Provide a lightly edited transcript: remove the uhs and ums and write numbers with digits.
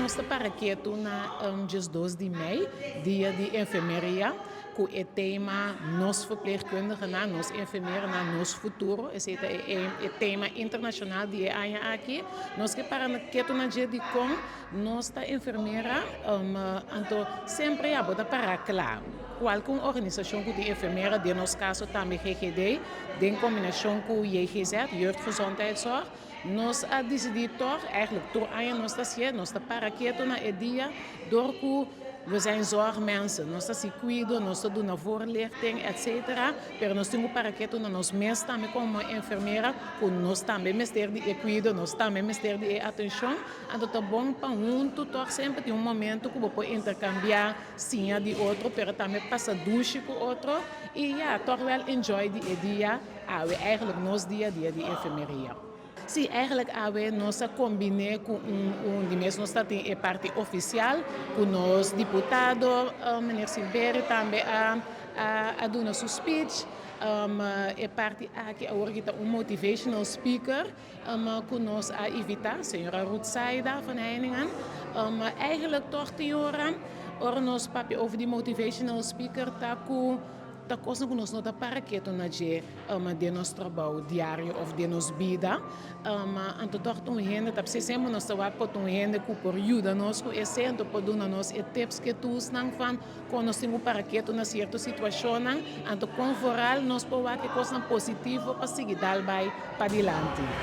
Nos ta para ketu na 12 di mei, Dia di Enfermeria, ku e tema "Nos verpleegkundigen, nos enfermera, nos futuro". Esei ta e tema internashonal di e aña aki. Nos ke para ketu na dia di kon nos ta enfermera, anto semper ya bo ta para kla. Kualke organisashon ku tin enfermera, den nos kaso tambe GGD, den kombinashon ku JGZ, Jeugdgezondheidszorg, nos a disidí toch, eigenlijk tur aña nos ta hasié, nos ta para ketu na e dia, dor ku we zijn zorgmensen, nos ta hasi kuido, nos ta duna voorlichting, etc. Pero nos tin ku para ketu na nos mes tambe komo enfermera, ku nos tambe mester di kuido, nos tambe mester di atenshon. Anto ta bon pa huntu toch semper tin un momento ku bo por interkambiá, siña di otro, pero tambe pasa dushi ku otro i ja, toch wel enjoy di dia, awe eigenlijk nos dia, Dia di Enfermeria. Sí, eigenlijk awe nos a kombiná ku un di mes nos tin e parti ofisial, ku nos diputado, meneer Silberie, tambe a duna su speech. E parti aki awor ta un motivational speaker ku nos a invitá, señora Ruth Saida van Heiningen. Eigenlijk toch te ora, ora nos papia over di motivational speaker, ta ku ta kos ku nos no ta para ketu na dje den nos trabou diario òf den nos bida. Anto toch un hende ta semper nos ta wak pa un hende ku por yuda nos ku esei, anto por duna nos e tips ku tools nan van kon nos tin para ketu na sierto situashon, anto kon vooral nos por wak kos positivo pa sigui dal bai pa dilanti.